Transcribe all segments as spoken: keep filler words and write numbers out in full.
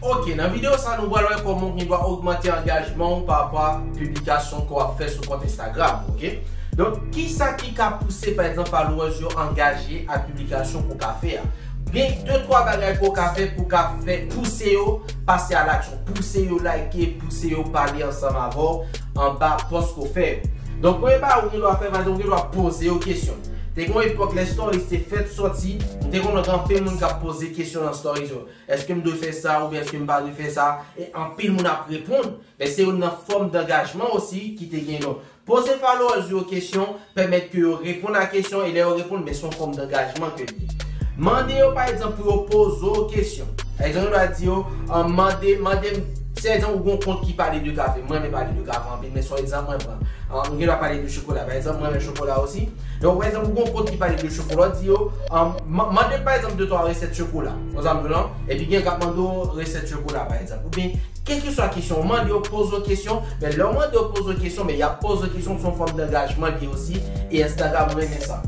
Ok, nan videyo sa nou pral wè kòman w gen dwa ogmante angajman w pa rapò a piblikasyon ke w ap fè sou kont Instagram, ok? Donk, kisa ki ka pouse, pa egzanp, followers yo angaje ak piblikasyon ke w ka fè a? Gen de twa bagay ke w ka fè pou w ka fè pouse yo pase a laksyon, pouse yo like, pouse yo pale ansanm avè w anba post ke w fè yo. Donk, premye bagay ou gen dwa fè, pa egzanp, ou gen dwa poze yo kesyon. Te gen yon epòk, lè stories te fèk sòti, m te konn wè gen anpil moun k ap poze kesyon nan stories yo. Èske m dwe fè sa oubyen èske m pa dwe fè sa? E anpil moun ap reponn. Men se youn nan fòm dangajman osi ki te gen non. Poze followers yo kesyon, pèmèt ke yo reponn a kesyon, e lè yo reponn, men se yon fòm dangajman ke l ye. Mande yo, pa egzanp, pou yo poze w kesyon. Pa egzanp, yo va di yo, an, mande, mande m, se egzanp, ou gen yon kont ki pale de kafe. Mwen renmen pale de kafe anpil, men se yon egzanp mwen pran. An, ou gen dwa pale de chokola, pa egzanp, mwen renmen chokola osi. Donk, pa egzanp, ou gen yon kont ki pale de chokola, w di yo, an, ma-, mande m, pa egzanp, de twa resèt chokola. Ou sa m di w lan? Epi gen k ap mande w resèt chokola, pa egzanp. Oubyen, kèlkeswa kesyon, w mande yo, poze yo kesyon, men lè w mande yo, poze yo kesyon, men y ap poze yo kesyon, se yon fòm dangajman li osi, e Instagram renmen sa.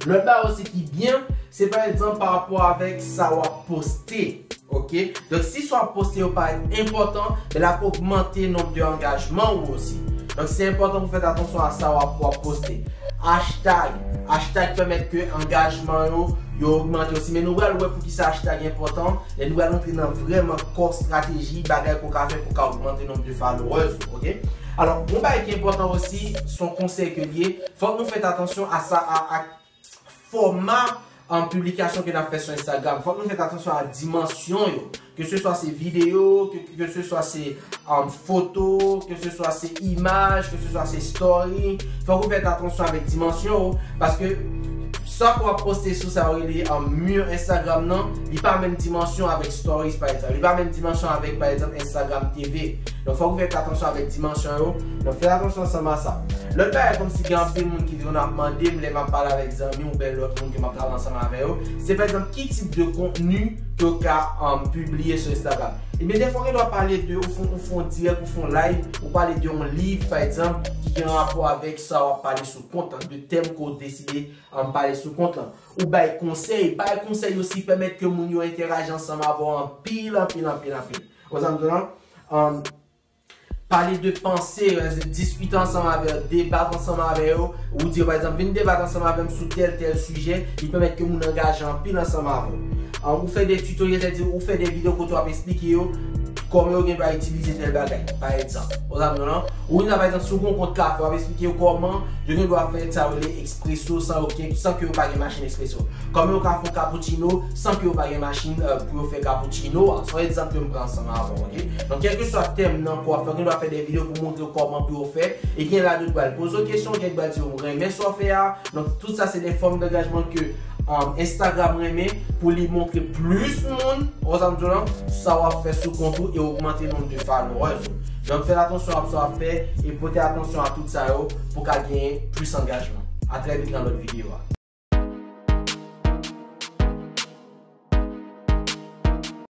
Lòt bagay osi ki byen, se pa egzanp pa rapò avèk sa w ap poste, ok? Donk, si sa w ap poste yo parèt enpòtan, men l ap ogmante nonb de angajman ou osi. Donk, se enpòtan pou fè atansyon a sa w ap, w ap poste. Hashtag, hashtag pèmèt ke angajman yo, yo ogmante osi. Men nou pral wè poukisa hashtag enpòtan, lè nou pral rantre nan vrèman kò estrateji, bagay ke w ka fè pou w ka ogmante nonb de followers ou, ok? Alò, yon bagay ki enpòtan osi, se yon konsèy ke l ye, fòk nou fè atansyon a sa, a, a fòma, um, piblikasyon ke n ap fè sou Instagram. Fòk nou fè atansyon a dimansyon yo. Ke se swa se videyo, ke, ke se swa se, um, foto, ke se swa se imaj, ke se swa se story. Fòk ou fè atansyon avèk dimansyon yo, paske sa ke w ap poste sou sa yo rele, um, mur Instagram nan, li pa menm dimansyon avèk stories, pa egzanp. Li pa menm dimansyon avèk, pa egzanp, Instagram T V. Donk, fòk ou fè atansyon avèk dimansyon yo. Donk, fè atansyon ansanm a sa. Lòt bagay, kòmsi gen anpil moun ki te konn ap mande m lè m ap pale avèk zanmi oubyen lòt moun ke m ap travay ansanm avè yo, se pa egzanp, ki tip de kontni ke w ka, um, pibliye sou Instagram. Ebyen, dèfwa, ou gen dwa pale de, ou fè, ou fè yon dirèk, ou fè yon live, ou pale de yon liv, pa egzanp, ki gen rapò avèk sa w ap pale sou kont lan, de tèm ke w deside, um, pale sou kont lan. Ou bay konsèy, bay konsèy osi pèmèt ke moun yo entèraji ansanm avè w anpil, anpil, anpil, anpil. Ou sa m di w lan? Um, pale de panse, diskite ansanm avè yo, debat ansanm avè yo, ou di yo, pa egzanp, vin debat ansanm avè m sou tèl, tèl sijè, li pèmèt ke moun angaje anpil ansanm avè w. An, ou fè de tutoriel, sètadi ou fè de videyo kote w ap eksplike yo kòman yo gen dwa itilize tèl bagay, pa egzanp. Ou sa m di w lan? Ou vin la, pa egzanp, si w gen yon kont kafe, w ap eksplike yo kòman yo gen dwa fè sa yo rele espresso san okenn, san ke yo pa gen machin espresso. Kòman yo ka fè yon cappuccino san ke yo pa gen machin, euh, pou yo fè cappuccino a. Se yon egzanp ke m pran ansanm avè w, ok? Donk, kèlkeswa tèm nan ke w ap fè, ou gen dwa fè de videyo pou montre yo kòman pou yo fè. E gen ladan yo pral poze w kesyon, gen yo pral di yo renmen sa w fè a. Donk, tout sa se de fòm dangajman ke, um, Instagram renmen pou li montre plis moun, ou sa m di w lan, sa w ap fè sou kont ou e ogmante nonb de followers ou. Donk, fè atansyon a sa w ap fè e pote atansyon a tout sa yo pou w ka genyen plis angajman. A trè vit nan lòt videyo a.